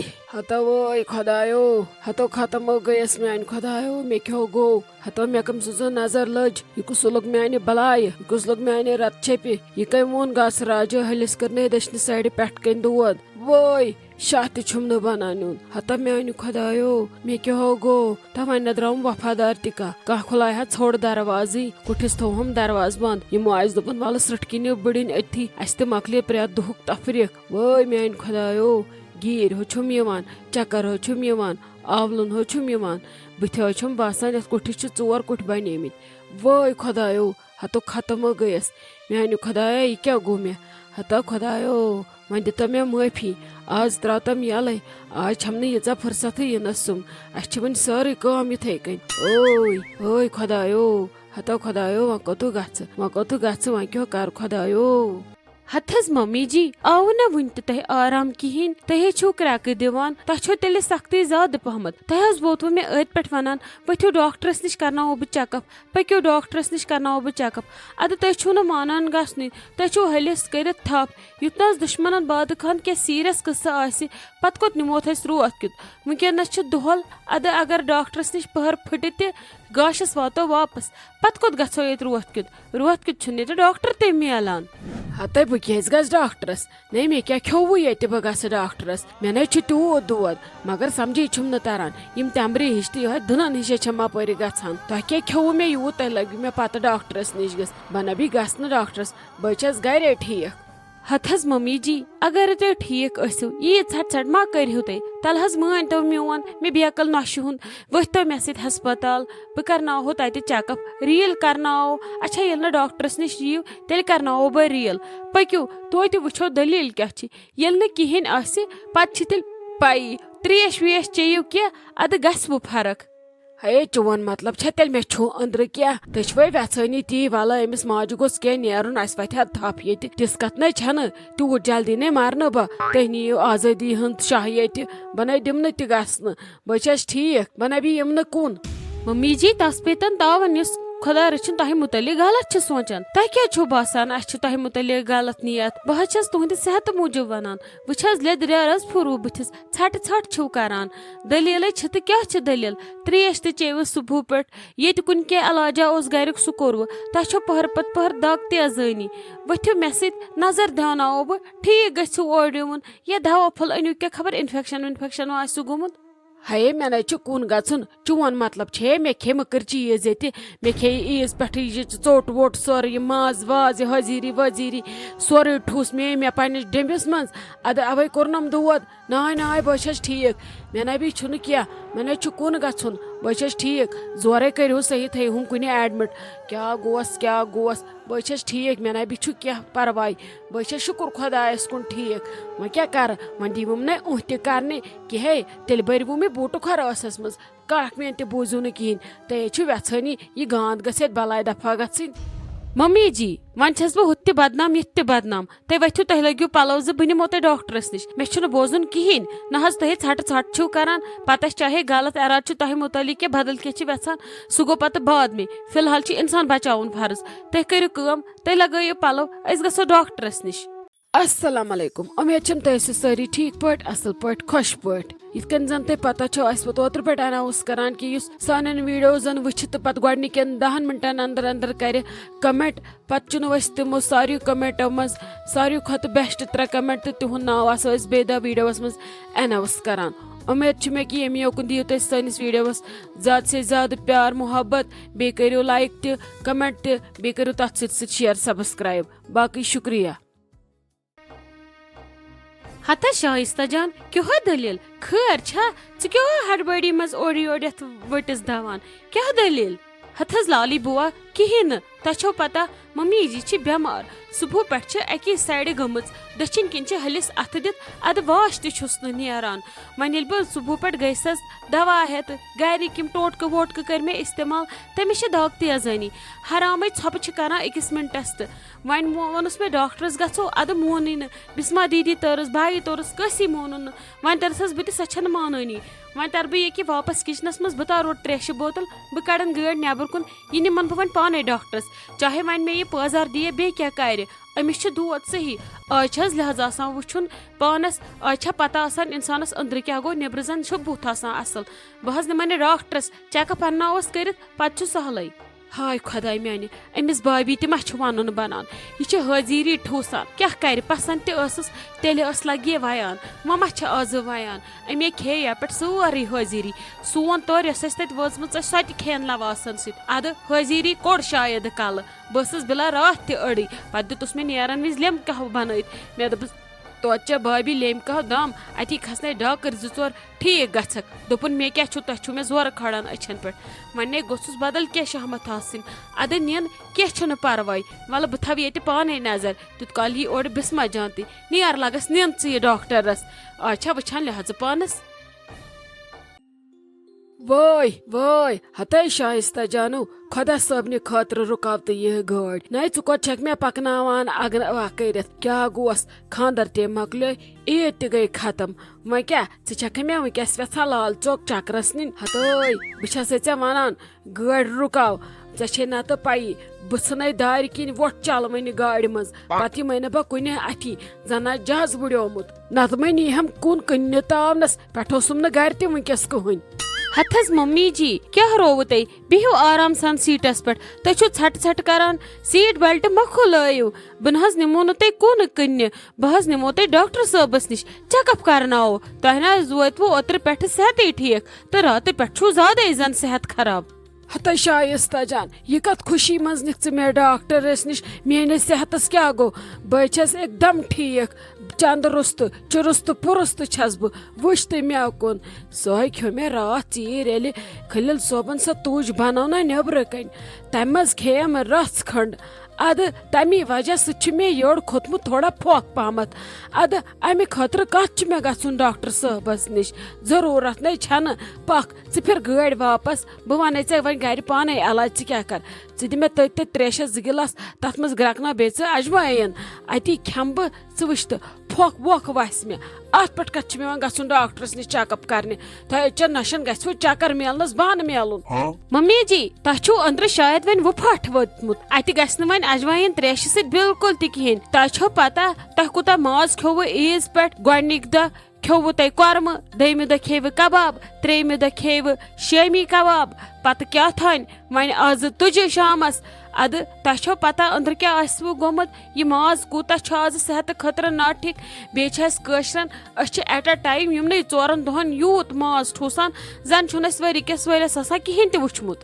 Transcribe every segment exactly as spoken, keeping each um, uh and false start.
ہتو وٲے خۄدایو، ہتو ختم ہو گٔیَس میانہِ خۄدایو، مےٚ کیٛاہ گوٚو؟ ہتو مےٚ کٔمۍ سٕنٛز نظر لٔج؟ یہِ کُس لوٚگ میانہِ بلایہِ؟ یہِ کُس لوٚگ میانہِ رت چھپہِ؟ یہِ کٔمۍ ووٚن گاسہٕ راجہِ ہلِس کٔرنَے دٔچھنہِ سایڈِ پٮ۪ٹھ کَنۍ دود؟ وٲے، شاہ تہِ چھُم نہٕ بنان نیُن۔ ہتا میانہِ خۄدایو، مےٚ کیٛاہ ہو گوٚو؟ تہٕ وۄنۍ نہ درٛاوُم وفادار تہِ کانٛہہ۔ کانٛہہ کھُلایہِ ہا ژھوٚڑ دروازٕے، کُٹھِس تھوہم دروازٕ بنٛد۔ یِمو آسہِ دوٚپُن، "وَلہٕ سرٛٹھ کِنہِ بٔڑِنۍ أتھی، اَسہِ تہِ مۄکلے پرٛٮ۪تھ دُہُک تفریٖق۔" وٲے میانہِ خۄدایو، گیٖرۍ ہو چھُم یِوان، چکر ہو چھُم یِوان، آولُن ہو چھُم یِوان۔ بٕتھِ ہو چھُم باسان، یَتھ کُٹھِس چھِ ژور کُٹھۍ بنیمٕتۍ۔ وٲے خۄدایو، ہتو ختم ہو گٔیَس۔ میانہِ خۄدایا، یہِ کیٛاہ گوٚو مےٚ؟ ہتا خۄدایو، وۄنۍ دِتو مےٚ معٲفی۔ آز ترٛاوتم یَلَے۔ آز چھَم نہٕ ییٖژاہ فرصتٕے یِنَس سُم۔ اَسہِ چھِ وۄنۍ سٲرٕے کٲم یِتھَے کٔنۍ۔ اوے، اوے خۄدایو، ہتا خۄدایو، وۄنۍ کوٚتُو گژھٕ؟ وۄنۍ کوٚتُو گژھٕ؟ وۄنۍ کیٛاہ کَرٕ خۄدایو؟ ہتہٕ حظ ممی جی، آوٕ نہ وُنہِ تہِ تۄہہِ آرام کِہیٖنۍ؟ تُہۍ ہے چھِو کرٛٮ۪کہٕ دِوان، تۄہہِ چھو تیٚلہِ سختٕے زیادٕ پہمتھ۔ تۄہہِ حظ ووتوٕ مےٚ أتھۍ پٮ۪ٹھ ونان، ؤتھِو ڈاکٹرس نِش کرناوو بہٕ چیک اپ، پٔکِو ڈاکٹرس نِش کرناوو بہٕ چیک اپ۔ ادٕ تُہۍ چھِو نہٕ مانان گژھنُے، تُہۍ چھِو ہلِس کٔرِتھ تھپھ۔ یُتھ نہٕ حظ دُشمنن بادٕ خان کینٛہہ سیریس قصہٕ آسہِ، پتہٕ کوٚت نِموتھ أسۍ روتھ کیُتھ؟ وٕنکیٚنس چھِ دۄہل، ادٕ اگر ڈاکٹرس نِش پٔہر پھٕٹہِ تہِ، گاشس واتو واپس، پتہٕ کوٚت گژھو ییٚتہِ روتھ کیُتھ؟ روتھ کیُتھ چھُنہٕ ییٚتہِ ڈاکٹر تہِ میلان۔ ہتے بہٕ کیٛازِ گژھٕ ڈاکٹرس؟ نے، مےٚ کیٛاہ کھیوٚوُے ییٚتہِ بہٕ گژھٕ ڈاکٹرس؟ مےٚ نے چھُ تیوٗت دود، مگر سمجھے چھُم نہٕ تران۔ یِم تٮ۪مبرِ ہِش تہٕ یِہوٚے دٕنن ہِش چھےٚ مےٚ اپٲرۍ گژھان۔ تۄہہِ کیٛاہ کھیوٚوُ مےٚ یوٗت؟ تۄہہِ لٔگِو مےٚ پتہٕ ڈاکٹرس نِش گٔژھ۔ بہٕ نہ بیٚیہِ گژھٕ نہٕ ڈاکٹرس، بہٕ چھَس گرے ٹھیٖک۔ ہتہٕ حظ ممی جی، اگر تُہۍ ٹھیٖک ٲسِو، ییٖژ ژھٹھ ژھٹھ ما کٔرِہِو تُہۍ؟ تَلہٕ حظ مٲنۍ تو میون، مےٚ بیکل نۄشہِ ہُنٛد، ؤتھۍ تو مےٚ سۭتۍ ہسپتال، بہٕ کرناوہو تتہِ چیک اپ، ریٖل کرناوو۔ اچھا، ییٚلہِ نہٕ ڈاکٹرس نِش یِیِو، تیٚلہِ کرناوو بہٕ ریٖل۔ پٔکِو، توتہِ وٕچھو دٔلیٖل کیٛاہ چھِ۔ ییٚلہِ نہٕ کِہیٖنۍ آسہِ، پتہٕ چھِ تیٚلہِ پَیی۔ ترٛیش ویش چیٚیِو کینٛہہ، اَدٕ گژھِ وۄنۍ فرق۔ ہے، چون مطلب چھا تیٚلہِ مےٚ چھُ أنٛدرٕ کینٛہہ؟ تُہۍ چھِوَے وٮ۪ژھٲنی تی؟ وَلہٕ، أمِس ماجہِ گوٚژھ کینٛہہ نیرُن، اَسہِ وَتھِ ہا تھپھ ییٚتہِ۔ تِژھ کَتھ نَے چھَنہٕ، تیوٗت جلدی نَے مَرنہٕ بہٕ۔ تُہۍ نِیِو آزٲدی ہُنٛد شاہ ییٚتہِ، بہٕ نَے دِمہٕ نہٕ تہِ گژھنہٕ۔ بہٕ چھَس ٹھیٖک، بہٕ نَے بیٚیہِ یِمہٕ نہٕ کُن۔ ممی جی، تَس پیٚتَن تاوَن یُس خۄدا رٔچھِن تۄہہِ مُتعلِق غلط چھِ سونٛچان۔ تۄہہِ کیٛازِ چھُو باسان اَسہِ چھِ تۄہہِ مُتعلِق غلط نیت؟ بہٕ حظ چھَس تُہٕنٛدِ صحتہٕ موٗجوٗب وَنان۔ وٕچھ حظ، لیٚدرِ رَز پھوٚروٕ بٕتھِس، ژھٹہٕ ژھٹھ چھِو کران۔ دٔلیٖلَے چھِ تہٕ کیٛاہ چھِ دٔلیٖل؟ ترٛیش تہِ چیٚیوٕ صُبحہٕ پٮ۪ٹھ، ییٚتہِ کُنہِ کینٛہہ علاجا اوس گرِیُک سُہ کوٚروٕ۔ تۄہہِ چھو پٔہر پتہٕ پٔہر دگ تیزٲنی۔ ؤتھِو مےٚ سۭتۍ، نظر دیاوناوو بہٕ، ٹھیٖک گٔژھِو اورٕ یِوُن۔ یا دوا پھوٚل أنِو کینٛہہ، خبر انفیکشن ونفیکشن ما آسِوٕ گوٚمُت۔ ہیے، مےٚ نَے چھُ کُن گژھُن۔ چون مطلب چھے مےٚ کھے مٔکٕر چیٖز ییٚتہِ؟ مےٚ کھے عیٖز پٮ۪ٹھٕے یہِ ژوٚٹ ووٚٹ سورُے، یہِ ماز واز، یہِ حٲزیٖری وٲزیٖری، سورُے ٹھوٗس مے مےٚ پننِس ڈیٚمبِس منٛز۔ اَدٕ اَوَے کوٚرنَم دود۔ ناے ناے، بہٕ چھَس ٹھیٖک۔ مےٚ نَے بیٚیہِ چھُنہٕ کینٛہہ، مےٚ نَے چھُ کُن گژھُن۔ بہٕ چھَس ٹھیٖک۔ زورَے کٔرِو صحیح، تھٲیِو ہُم کُنہِ ایڈمِٹ۔ کیٛاہ گوس، کیٛاہ گوس؟ بہٕ چھَس ٹھیٖک، مےٚ نَے بیٚیہِ چھُ کینٛہہ پَرواے۔ بہٕ چھَس شُکُر خۄدایَس کُن ٹھیٖک۔ وۄنۍ کیٛاہ کَرٕ؟ وۄنۍ دیٖوٕ نہٕ اُہہ تہِ کَرنہِ کِہے۔ تیٚلہِ بٔرِوٕ مےٚ بوٗٹہٕ کھۄر ٲسَس منٛز۔ کَتھ میٛٲنۍ تہِ بوٗزِو نہٕ کِہیٖنۍ۔ تۄہہِ ہے چھُ وٮ۪ژھٲنی یہِ گانٛد گژھِ اَتہِ بَلاے دَفا گژھٕنۍ۔ ممی جی، وۄنۍ چھَس بہٕ ہُتہِ تہِ بدنام، ییٚتہِ تہِ بدنام۔ تُہۍ ؤتھِو، تۄہہِ لٲگِو پَلو زٕ، بہٕ نِمو تۄہہِ ڈاکٹرَس نِش۔ مےٚ چھُنہٕ بوزُن کِہیٖنۍ۔ نہ حظ، تُہۍ ہے ژھٹہٕ ژھٹھ چھِو کَران۔ پَتہٕ اَسہِ چاہے غلط اِرادٕ چھُ تۄہہِ مُتعلِق کہِ بدل کینٛہہ چھِ وٮ۪ژھان، سُہ گوٚو پَتہٕ بعد میں۔ فی الحال چھُ اِنسان بچاوُن فرض۔ تُہۍ کٔرِو کٲم، تُہۍ لگٲیِو پَلو، أسۍ گژھو ڈاکٹرَس نِش۔ السلام علیکم، امید چھم تُہۍ ٲسِو سٲری ٹھیٖک پٲٹھۍ، اصل پٲٹھۍ، خۄش پٲٹھۍ۔ یِتھ کٔنۍ زن تۄہہِ پتہ چھو، اسہِ ووت اوترٕ پٮ۪ٹھ اناونس کران کہِ یُس سانٮ۪ن ویڈیوزن وٕچھِ تہٕ پتہٕ گۄڈنِکٮ۪ن دہن منٹن اندر اندر کرِ کمنٹ، پتہٕ چُنو أسۍ تِمو ساروٕے کمنٹو منٛز ساروٕے کھۄتہٕ بیسٹ ترٛےٚ کمنٹ تہٕ تِہُنٛد ناو آسو أسۍ بیٚیہِ دۄہ ویڈیوس منٛز اناونس کران۔ امید چھِ مےٚ کہِ ییٚمہِ یوکُن دِیِو تُہۍ سٲنِس ویڈیوس زیادٕ سے زیادٕ پیار محبت، بیٚیہِ کٔرِو لایک تہِ، کمنٹ تہِ، بیٚیہِ کٔرِو تتھ سۭتۍ سۭتۍ شیئر، سبسکرائب۔ باقٕے شکریہ۔ ہتا شائستہ جان، کیٛاہ دٔلیٖل؟ خٲر چھا؟ ژٕ کیٛاہ ہڑبڑی منٛز اورٕ یورٕ یتھ ؤٹِس دوان؟ کیٛاہ دٔلیٖل؟ ہتہٕ حظ لالی بُوا، کِہیٖنۍ نہٕ۔ تۄہہِ چھو پتہ، ممی جی چھِ بٮ۪مار۔ صُبحہٕ پٮ۪ٹھ چھِ اَکی سایڈٕ گٔمٕژ۔ دٔچھِنۍ کِنۍ چھِ ہلِس اَتھٕ دِتھ، اَدٕ واش تہِ چھُس نہٕ نیران۔ وۄنۍ ییٚلہِ بہٕ صُبحہٕ پٮ۪ٹھ گٔیسَس دوا ہٮ۪تھ، گرِکۍ یِم ٹوٹکہٕ ووٹکہٕ کٔرۍ مےٚ استعمال، تٔمِس چھِ دگ تیزٲنی۔ حرامٕے ژھۄپہٕ چھِ کران أکِس مِنٹَس تہٕ۔ وۄنۍ وو-، ووٚنُس مےٚ ڈاکٹرس گژھو، ادٕ مونُے نہٕ۔ بسما دیدی تٔرٕس، بھایی تٔرٕس، کٲنٛسی مونُن نہٕ۔ وۄنۍ تٔرٕسس بہٕ تہِ، سۄ چھنہٕ مانٲنی۔ وۄنۍ ترٕ بہٕ ییٚکیٛاہ واپس کچنس منٛز، بہٕ تارٕ اورٕ تریشہِ بوتل، بہٕ کڑن گٲڑۍ نٮ۪بر کُن، یہِ نِمن بہٕ وۄنۍ پانے ڈاکٹرس، چاہے وۄنۍ مےٚ یہِ پٲزار دِیہِ، بیٚیہِ کیٛاہ کرِ؟ أمِس چھِ دود صحیح۔ آز چھِ حظ لحاظ آسان وٕچھُن پانس، آز چھا پتہ آسان انسانس أنٛدرٕ کیٛاہ گوٚو، نیٚبرٕ زن چھُ بُتھ آسان اصل۔ بہٕ حظ نِمن یہِ ڈاکٹرس، چیک اپ انناوس کٔرِتھ، پتہٕ چھُ سہلٕے۔ ہاے خۄداے میانہِ، أمِس بابی تہِ ما چھُ ونُن بنان؟ یہِ چھِ حٲضیٖری ٹھوٗسان، کیٛاہ کرِ؟ پسند تہِ ٲسٕس، تیٚلہِ ٲس لگہِ ویان، وۄنۍ ما چھِ آزٕ ویان؟ أمۍ کھے یپٲٹھۍ سٲرٕے حٲضیٖری۔ سون تور یۄس اَسہِ تَتہِ وٲژمٕژ ٲس، سۄ تہِ کھیٚن لواسن سۭتۍ۔ اَدٕ حٲضیٖری کوٚڑ شاید کَلہٕ۔ بہٕ ٲسٕس بِلا راتھ تہِ أڑٕے۔ پَتہٕ دیُتُس مےٚ نیرَن وِزِ لیٚمہٕ قہوٕ بَنٲوِتھ۔ مےٚ دوٚپُس، "توتہِ چےٚ بھابی لیٚمۍ قہوٕ دم، اَتی کھسنے ڈاکر زٕ ژور، ٹھیٖک گژھکھ۔" دوٚپُن، "مےٚ کیٛاہ چھُو، تۄہہِ چھُو مےٚ زورٕ کھالان أچھَن پٮ۪ٹھ۔ وۄنۍ نے گوٚژھُس بدل کینٛہہ شہمت آسٕنۍ۔ اَدٕ نِن، کینٛہہ چھُنہٕ پَرواے۔ وَلہٕ بہٕ تھاوٕ ییٚتہِ پانَے نظر۔" تیُت کال یی اورٕ بسمہ جان تہِ۔ "نیر لگس، نِن ژٕ یہِ ڈاکٹرس۔ آز چھا وٕچھان لحاظہٕ پانس؟" وٲے، وٲے، ہتے شایستہ جانو، خۄدا صٲبنہِ خٲطرٕ رُکاو تہٕ یہِ گٲڑۍ۔ نَے ژٕ کوٚت چھَکھ مےٚ پکناوان اگن وا کٔرِتھ؟ کیٛاہ گوس؟ خانٛدر تہِ مۄکلیو، عیٖد تہِ گٔے ختم۔ وۄنۍ کیٛاہ؟ ژٕ چھَکھٕ مےٚ وٕنۍکٮ۪س وٮ۪ژھان لال چوک چکرس نِنۍ؟ ہتٲے، بہٕ چھَسے ژےٚ وَنان، گٲڑۍ رُکاو، ژےٚ چھے نتہٕ پَیی، بہٕ ژھٕنے دارِ کِنۍ وۄٹھ چلوٕنہِ گاڑِ منٛز، پتہٕ یِمے نہٕ بہٕ کُنہِ اَتھی، زَن آسہِ جہاز وُڈیومُت۔ نتہٕ مے نیٖہَم کُن کٕننہِ تاونس، پٮ۪ٹھ اوسُم نہٕ گرِ تہِ وٕنۍکٮ۪س کٕہٕنۍ۔ ہتھ حظ ممی جی، کیٛاہ رووُ تۄہہِ؟ بِہِو آرام سان سیٖٹس پٮ۪ٹھ۔ تُہۍ چھِو ژھٹہٕ ژھٹہٕ کران، سیٖٹ بیلٹ مہ کھُلٲیِو۔ بہٕ نہ حظ نِمو نہٕ تۄہہِ کُن کٕننہِ، بہٕ حظ نِمو تۄہہِ ڈاکٹر صٲبس نِش، چیک اپ کرناوو۔ تۄہہِ نہ حظ ووتوُ اوترٕ پٮ۪ٹھٕ صحتٕے ٹھیٖک، تہٕ راتہٕ پٮ۪ٹھ چھُو زیادَے زن صحت خراب۔ ہتَے شایستہ جان، یہِ کتھ خوشی منٛز نِکھ ژٕ مےٚ ڈاکٹرس نِش؟ میٲنِس صحتس کیٛاہ گوٚو؟ بہٕ چھَس ایک دم ٹھیٖک، چندٕ روٚستُے، چُرُستہٕ پُرُستہٕ چھَس بہٕ۔ وٕچھ تہٕ مےٚ کُن۔ سۄے کھیوٚو مےٚ راتھ ژیٖرۍ ییٚلہِ خلیل صٲبن سۄ تُج بنٲو نا نیٚبرٕ کنۍ۔ تَمہِ منٛز کھیٚیَم رژھ کھنڈ۔ ادٕ تَمی وجہ سۭتۍ چھُ مےٚ یٔڑ کھوٚتمُت تھوڑا پھۄکھ پہمتھ۔ ادٕ امہِ خٲطرٕ کتھ چھُ مےٚ گژھُن ڈاکٹر صٲبس نِش؟ ضروٗرت نے چھنہٕ۔ پکھ، ژٕ پھر گٲڑۍ واپس۔ بہٕ ونے ژےٚ وۄنۍ گرِ پانے علاج، ژٕ کیٛاہ کر؟ ژٕ دِ مےٚ تٔتۍ تٔتۍ تریشس زٕ گِلاس، تتھ منٛز گرکناو بیٚیہِ ژٕ اجوایِن۔ اتی کھٮ۪مہٕ بہٕ، ژٕ وٕچھ تہٕ پھۄکھ وۄکھ وسہِ مےٚ۔ اتھ پٮ۪ٹھ کتھ چھُ مےٚ وۄنۍ گژھُن ڈاکٹرس نِش چیک اپ کرنہِ؟ تۄہہِ أچھن نشن گژھِوٕ چکر میلنس بہانہٕ میلُن۔ ممی جی، تۄہہِ چھُو أنٛدرٕ شاید وۄنۍ وُپھٹھ ووتمُت۔ اتہِ گژھِ نہٕ وۄنۍ اجوایِن تریشہِ سۭتۍ بالکل تہِ کِہیٖنۍ۔ تۄہہِ چھو پتہ تۄہہِ کوٗتاہ ماز کھیوٚوُ عیٖز پٮ۪ٹھ؟ گۄڈنِکۍ دۄہ کھیوٚوُ تۄہہِ کۄرمہٕ، دوٚیمہِ دۄہ کھیٚیِوٕ کباب، ترٛیٚیِمہِ دۄہ کھیٚیِوٕ شٲمی کباب، پتہٕ کیٛاہ تھانۍ وۄنۍ آزٕ تُجہِ شامس۔ ادٕ تۄہہِ چھو پتہ أنٛدرٕ کیٛاہ آسِوٕ گوٚمُت؟ یہِ ماز کوٗتاہ چھُ آز صحتہٕ خٲطرٕ ناٹھیٖک؟ بیٚیہِ چھِ اَسہِ کٲشرٮ۪ن، أسۍ چھِ at a time یِمنٕے ژورن دۄہن یوٗت ماز ٹھوٗسان، زن چھُنہٕ اَسہِ ؤری کِس ؤرِیَس آسان کِہیٖنۍ تہِ وٕچھمُت۔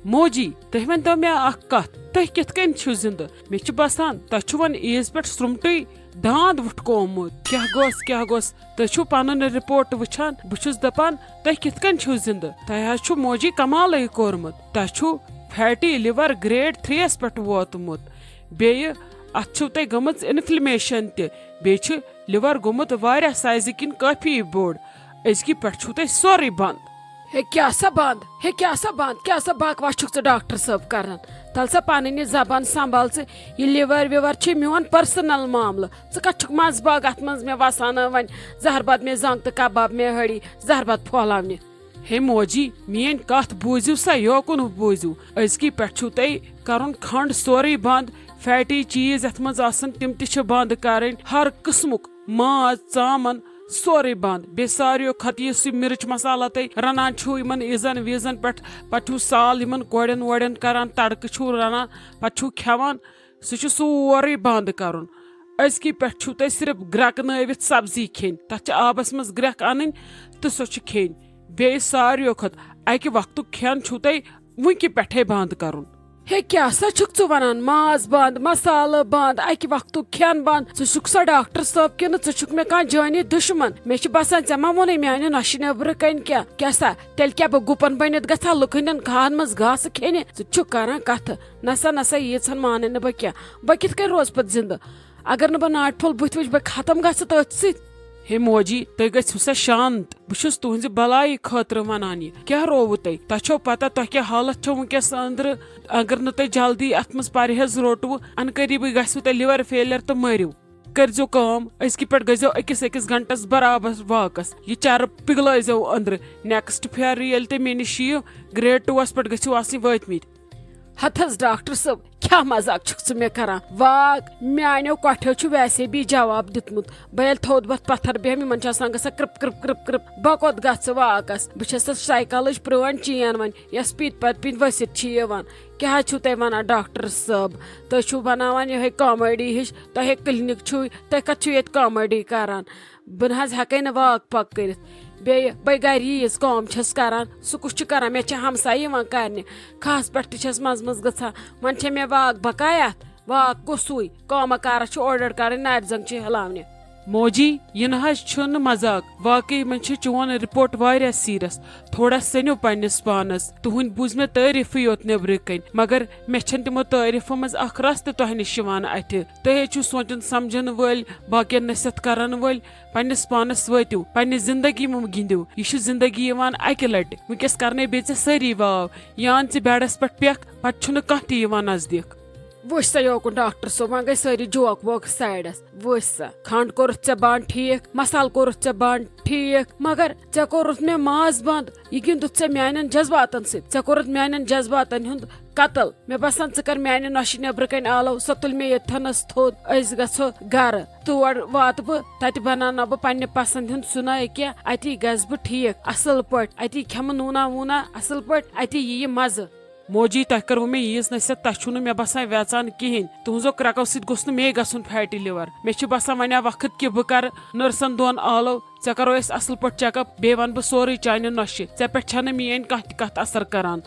موجی، تُہۍ ؤنۍتو مےٚ اکھ کتھ، تُہۍ کِتھ کٔنۍ چھِو زِندٕ؟ مےٚ چھُ باسان، تۄہہِ چھُ وۄنۍ عیٖز پٮ۪ٹھ سرٛومٹٕے داند وُٹھکومُت۔ کیٛاہ گوٚژھ، کیٛاہ گوٚژھ؟ تُہۍ چھِو پنُن رپورٹ وٕچھان، بہٕ چھُس دپان، تُہۍ کِتھ کٔنۍ چھِو زِندٕ؟ تۄہہِ حظ چھُ موجی کمالٕے کوٚرمُت۔ تۄہہِ چھُ فیٹی لِور گریڈ تھرٛی یَس پٮ۪ٹھ ووتمُت۔ بیٚیہِ اتھ چھِو تۄہہِ گٔمٕژ انفلیمیشن تہِ۔ بیٚیہِ چھُ لِور گوٚمُت واریاہ سایزٕ کِنۍ کٲفی بوٚڑ۔ أزکہِ پٮ۪ٹھ چھُو تۄہہِ سورُے بنٛد۔ ہے کیٛاہ سا بنٛد؟ ہے کیٛاہ سا بنٛد؟ کیٛاہ سا بکواس چھُکھ ژٕ ڈاکٹر صٲب کران؟ تل سا پنٕنۍ یہِ زبان سنبھال ژٕ۔ یہِ لِور وِور چھُے میون پٔرسنل معاملہٕ۔ ژٕ کتھ چھُکھ منٛزٕ باگ اتھ منٛز مےٚ وسان وۄنۍ؟ زہر بد مےٚ زنگ تہٕ کباب مےٚ ہڑی، زہر بد پھۄلاونہِ۔ ہے موجی، میٲنۍ کتھ بوٗزِو سا، یوکُن بوٗزِو۔ أزکی پٮ۪ٹھ چھُو تۄہہِ کرُن کھنڈ سورُے بنٛد۔ فیٹی چیٖز یتھ منٛز آسن، تِم تہِ چھِ بنٛد کرٕنۍ۔ ہر قٕسمُک ماز، ژامن، سورُے بنٛد۔ بیٚیہِ ساروِیو کھۄتہٕ یُس یہِ مرٕچ مسالہ تُہۍ رنان چھِو یِمن عیٖزن ویٖزن پٮ۪ٹھ، پتہٕ چھِو سال یِمن کورٮ۪ن وورٮ۪ن کران، تڑکہٕ چھِو رنان، پتہٕ چھِو کھٮ۪وان، سُہ چھُ سورُے بنٛد کرُن۔ أزکی پٮ۪ٹھ چھُو تۄہہِ صرف گرٛٮ۪کنٲوِتھ سبزی کھیٚنۍ، تتھ چھِ آبس منٛز گرٛٮ۪کھ انٕنۍ تہٕ سۄ چھِ کھیٚنۍ۔ بیٚیہِ ساروِیو کھۄتہٕ اکہِ وقتُک کھٮ۪ن چھُو تۄہہِ وٕنکہِ پٮ۪ٹھے بنٛد کرُن۔ ہے کیٛاہ سا چھُکھ ژٕ ونان؟ ماز بنٛد، مسالہٕ بنٛد، اکہِ وقتُک کھٮ۪ن بنٛد۔ ژٕ چھُکھ سا ڈاکٹر صٲب کِنہٕ ژٕ چھُکھ مےٚ کانٛہہ جٲنی دُشمن؟ مےٚ چھُ باسان ژےٚ ما ووٚنُے میانہِ نۄشہِ نیٚبرٕ کنۍ کینٛہہ۔ کیٛاہ سا، تیٚلہِ کیٛاہ بہٕ گُپن بٔنِتھ گژھٕ ہا لُکہٕ ہٕنٛدٮ۪ن کھاہن منٛز گاسہٕ کھیٚنہِ؟ ژٕ چھُکھ کران کتھٕ۔ نہ سا، نہ سا، ییٖژہن مانَے نہٕ بہٕ کینٛہہ۔ بہٕ کِتھ کٔنۍ روزٕ پتہٕ زِندٕ؟ اگر نہٕ بہٕ ناٹہِ پھوٚل بٕتھِ وٕچھِ، بہٕ ختم گژھٕ تٔتھۍ سۭتۍ۔ ہے موجی، تُہۍ گٔژھِو سا شانت۔ بہٕ چھُس تُہنزِ بلایہِ خٲطرٕ ونان یہِ۔ کیٛاہ رووُ تۄہہِ؟ تۄہہِ چھو پتہ تۄہہِ کیٛاہ حالت چھو وٕنکیٚس أنٛدرٕ؟ اگر نہٕ تُہۍ جلدی اتھ منٛز پرہیز روٚٹوٕ، انہٕ قریبٕے گژھِوٕ تۄہہِ لِور فیلیر تہٕ مٔرِو۔ کٔرزیو کٲم، أزکہِ پٮ۪ٹھ گٔژھزیو أکِس أکِس گھنٹس برابر واکس۔ یہِ چرٕب پِگلٲیزیو أنٛدرٕ۔ نیکسٹ پھیرٕ ییٚلہِ تُہۍ مےٚ نِش یِیِو، گریڈ ٹوٗوس پٮ۪ٹھ گٔژھِو آسٕنۍ وٲتمٕتۍ۔ ہتہٕ حظ ڈاکٹر صٲب، کیٛاہ مذاق چھُکھ ژٕ مےٚ کران؟ واک، میانیو کۄٹھیو چھُ ویسے بھی جواب دیُتمُت۔ بہٕ ییٚلہِ تھوٚد وۄتھ پتھر بیٚہمہٕ، یِمن چھُ آسان گژھان کرپ کرپ کرپ کرپ۔ بہٕ کوٚت گژھٕ واکس؟ بہٕ چھَس تَتھ سایکلٕچ پرٛٲنۍ چین وۄنۍ، یۄس پیٖتۍ پتہٕ پیٖتۍ ؤسِتھ چھِ یِوان۔ کیٛاہ حظ چھُو تُہۍ وَنان ڈاکٹر صٲب؟ تُہۍ چھُو بناوان یِہوٚے کامٲڈی ہِش، تۄہے کِلنِک چھُو، تُہۍ کَتہِ چھُو ییٚتہِ کامٲڈی کران؟ بہٕ نہ حظ ہٮ۪کَے نہٕ واک پاک کٔرِتھ۔ بیٚیہِ بہٕ گَرِ ییٖژ کٲم چھَس کران، سُہ کُس چھُ کران؟ مےٚ چھِ ہمسایہِ یِوان کرنہِ۔ کھہَس پٮ۪ٹھ تہِ چھَس منٛزٕ منٛزٕ گژھان۔ وۄنۍ چھےٚ مےٚ واک بکایا اَتھ؟ واک گوٚژھُے۔ کٲمہ کارَس چھِ اورٕ یورٕ کرٕنۍ، نارِ زنٛگ چھِ ہلاونہِ۔ موجی، یہِ نہ حظ چھُنہٕ مذاق۔ واقعی منٛز چھِ چون رپورٹ واریاہ سیریس۔ تھوڑا سٔنِو پننِس پانس۔ تُہنٛدۍ بوٗز مےٚ تعریفٕے یوت نیبرٕ کنۍ، مگر مےٚ چھنہٕ تِمو تعریفو منٛز اکھ رژھ تہِ تۄہہِ نِش یِوان اتھِ۔ تُہۍ حظ چھِو سونچُن سمجھن وٲلۍ، باقین نصیحت کرن وٲلۍ۔ پننِس پانس وٲتِو، پننہِ زندگی مہ گِنٛدِو۔ یہِ چھِ زندگی یِوان اکہِ لٹہِ۔ وٕنکیٚس کرنے بیٚیہِ ژےٚ سٲری واو۔ یا اَن ژٕ بیڈس پٮ۪ٹھ پٮ۪کھ، پتہٕ چھُنہٕ کانٛہہ تہِ یِوان نزدیٖک۔ وٕچھ سا یوکُن ڈاکٹر صٲب، وۄنۍ گٔے سٲری جوک ووک سایڈس۔ وٕچھ سا، کھنڈ کوٚرُتھ ژےٚ بنٛد ٹھیٖک، مسالہٕ کوٚرُتھ ژےٚ بنٛد ٹھیٖک، مگر ژےٚ کوٚرُتھ مےٚ ماز بنٛد۔ یہِ گِنٛدُتھ ژےٚ میانٮ۪ن جذباتن سۭتۍ، ژےٚ کوٚرُتھ میانٮ۪ن جذباتن ہُنٛد قتل۔ مےٚ باسان، ژٕ کر میانہِ نۄشہِ نیبرٕ کنۍ آلو، سۄ تُل مےٚ ییٚتھنس تھوٚد، أسۍ گژھو گرٕ۔ تور واتہٕ بہٕ، تتہِ بناوناو بہٕ پننہِ پسند ہُنٛد سیُنا کینٛہہ، اتی گژھٕ بہٕ ٹھیٖک اصل پٲٹھۍ، اتی کھٮ۪مہٕ نوٗنا ووٗنا اصل پٲٹھۍ، اتی ییہِ مزٕ۔ موجی، تۄہہِ کٔروٕ مےٚ ییٖژ نصیحت، تۄہہِ چھُو نہٕ مےٚ باسان ویژان کِہیٖنۍ۔ تُہنٛزو کرٛکو سۭتۍ گوٚژھ نہٕ مے گژھُن فیٹی لِور۔ مےٚ چھُ باسان وۄنۍ آو وقت کہِ بہٕ کرٕ نٔرسن دۄن آلو، ژےٚ کرو أسۍ اصل پٲٹھۍ چیک اپ، بیٚیہِ ونہٕ بہٕ سورُے چانہِ نۄشہِ۔ ژےٚ پٮ۪ٹھ چھنہٕ میٲنۍ کانٛہہ تہِ کتھ اثر کران۔